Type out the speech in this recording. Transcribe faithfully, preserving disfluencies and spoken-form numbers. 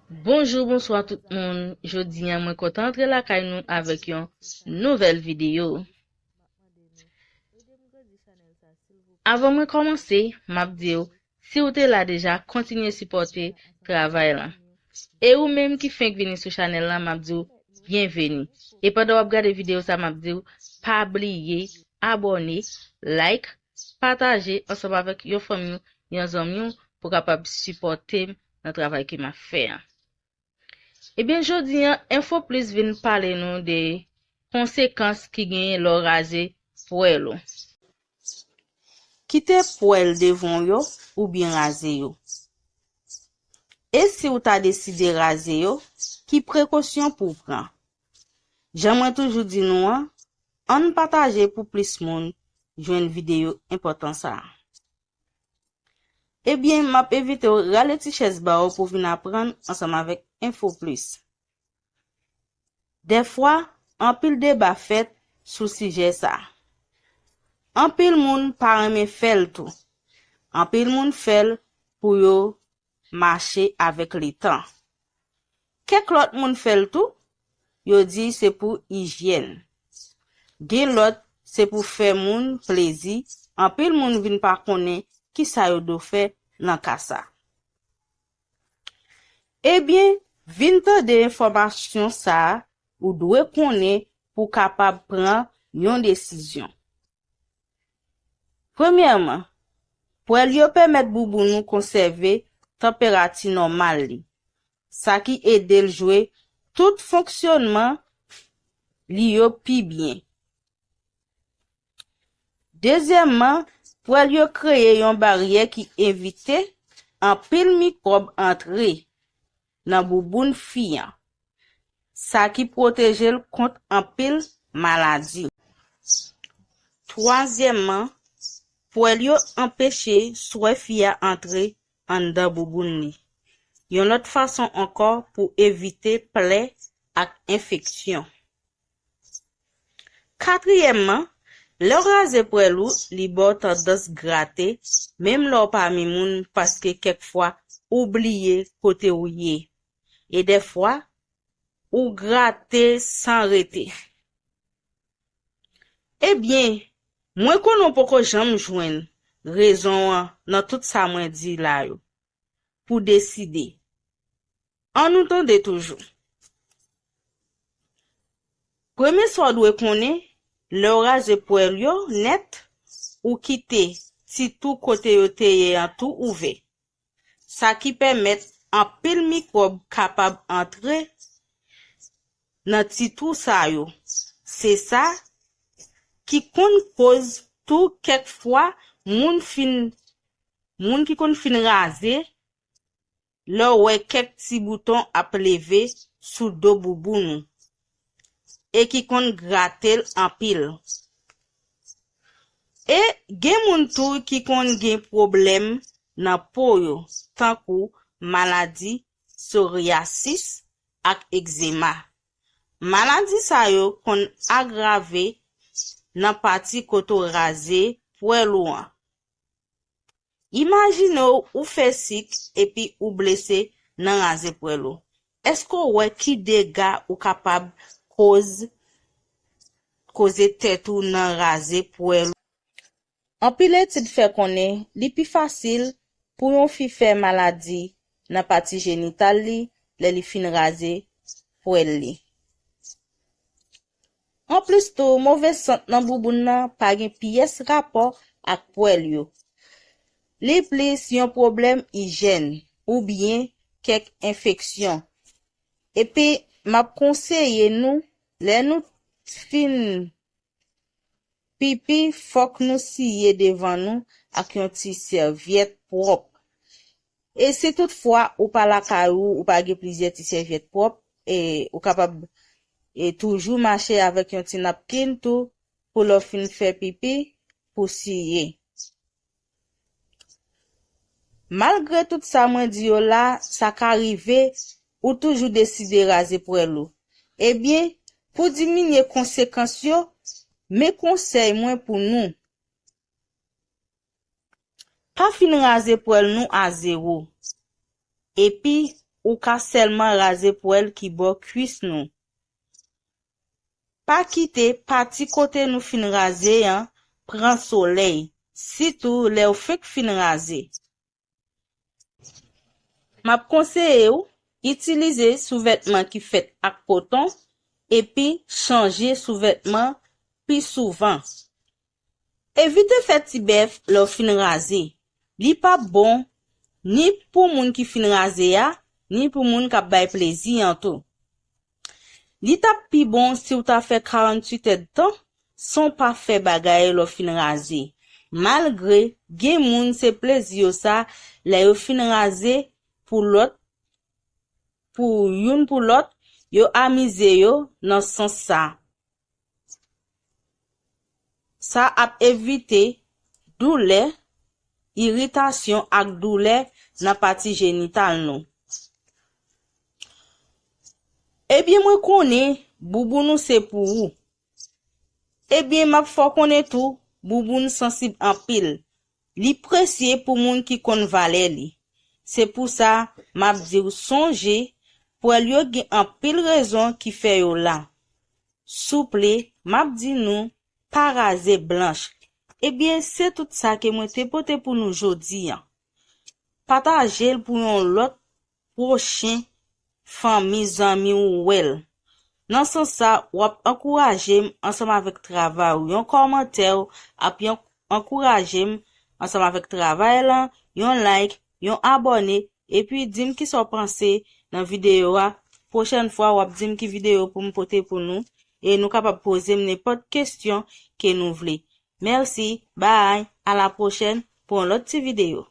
Bonjou, bonswa tout moun. Jodi a, mwen kontan antre lakay nou avèk yon nouvèl videyo. Avan mwen kòmanse, m ap di w, si w te la deja, kontinye sipòte travay lan. E ou menm ki fenk vini sou chanèl lan, m ap di w, byenveni. E pandan w ap gade videyo sa, m ap di w, pa bliye abòne, like, pataje ansanm avèk yon fanmi w, yon zanmi w, pou w kapab sipòte m nan travay ke m ap fè an. Ebyen, jodi an, Enfo Plis vin pale nou de konsekans ki genyen lè w raze pwèl ou. Kite pwèl devan w yo oubyen raze yo. E si w ta deside raze yo, ki prekosyon pou w pran? Jan mwen toujou di nou an, ann pataje pou plis moun jwenn videyo enpòtan sa a. Ebyen, m ap envite w rale ti chèz ba w pou w vin aprann ansanm avèk Enfo Plis. Dèfwa, anpil deba fèt sou sijè sa a. Anpil moun pa renmen fè l tou. Anpil moun fè l pou yo mache avèk letan. Kèk lòt moun fè l tou, yo di se pou ijyèn. Gen lòt, se pou fè moun plezi, anpil moun vin pa konnen kisa yo dwe fè nan ka sa. Ebyen, vin tande enfòmasyon sa a, ou dwe konnen pou w kapab pran yon desizyon. Premyèman, pwèl yo pèmèt bouboun ou konsève tanperati nòmal li, sa ki ede l jwe tout fonksyònman li yo pi byen. Dezyèmman, pwèl yo kreye yon baryè ki evite anpil mikwòb antre nan bouboun fi an, sa ki pwoteje l kont anpil maladi. Twazyèmman, pwèl yo anpeche swè fi a antre anndan bouboun li. Yon lòt fason ankò pou evite plè ak enfeksyon. Katriyèmman, lè w raze pwèl ou, li ba w tandans grate, menm lè w pami moun, paske kèk fwa ou bliye kote w ye. E dèfwa, ou grate san rete. Ebyen, mwen konnen w poko janm jwenn rezon an nan tout sa mwen di la yo pou deside. Ann nou tande toujou. Premye sa w dwe konnen, lè w raze pwèl yo nèt, ou kite ti twou kote yo te ye an tou ouvè, sa ki pèmèt anpil mikwòb kapab antre nan ti twou sa yo. Se sa ki konn koz tou kèk fwa moun fin moun ki konn fin raze, lè w wè kèk ti bouton ap leve sou do bouboun ou e ki konn grate l anpil. E gen moun tou ki konn gen pwoblèm nan po yo, tankou maladi soryasis ak egzema. Maladi sa yo konn agrave nan pati kote w raze pwèl ou an. Imajine w ou fè sik epi ou blese nan raze pwèl ou. Èske w wè ki dega ou kapab koz, koze tèt ou nan raze pwèl ou? Anpil etid fè konnen li pi fasil pou yon fi fè maladi nan pati jenital li lè li fin raze pwèl li. Anplis tou, move sant nan bouboun nan pa gen pyès rapò ak pwèl yo. Li plis yon pwoblèm ijyèn oubyen kèk enfeksyon. Epi, m ap konseye nou, lè nou fin pipi, fòk nou siye devan nou ak yon ti sèvyèt pwòp. E si toutfwa ou pa lakay ou, ou pa gen plizyè ti sèvyèt pwòp, e ou kapab e toujou mache avèk yon ti napkin tou pou lè w fin fè pipi, pou siye. Malgre tout sa mwen di yo la, sa ka rive ou toujou deside raze pwèl ou. Ebyen, pou diminye konsekans yo, men konsèy mwen pou nou. Pa fin raze pwèl nou a zewo. Epi, ou ka sèlman raze pwèl ki bò kwis nou. Pa kite pati kote nou fin raze an pran solèy, sitou lè w fenk fin raze. M ap konseye w itilize souvètman ki fèt ak koton epi chanje souvètman pi souvan. Evite fè ti bèf lè w fin raze. Li p ap bon ni pou moun ki fin raze a, ni pou moun k ap bay plezi an tou. Li t ap pi bon si w ta fè karanntuit èdtan san w pa fè bagay lè w fin raze. Malgre gen moun se plezi yo sa lè yo fin raze pou lòt, pou youn pou lòt, yo amize yo nan sans sa. Sa ap evite doulè, iritasyon ak doulè nan pati jenital nou. Ebyen, mwen konnen bouboun ou se pou ou. Ebyen, m ap fè w konnen tou, bouboun sansib anpil. Li presye pou moun ki konn valè li. Se pou sa, m ap di w sonje, pwèl yo gen anpil rezon ki fè yo la. Souple, m ap di nou, pa raze blanch. Ebyen, se tout sa ke mwen te pote pou nou jodi an. Pataje l pou yon lòt pwochen fanmi, zanmi w wè l. Nan sans sa, w ap ankouraje m ansanm avèk travay ou. Yon kòmantè w ap yon, ankouraje m ansanm avèk travay lan, yon like, yon abòne, epi di m kisa w panse nan videyo a. Pwochèn fwa, w ap di m ki videyo pou m pote pou nou, e nou kapab poze m nenpòt kesyon ke nou vle. Mèsi, bye, a la pwochèn pou yon lòt ti videyo.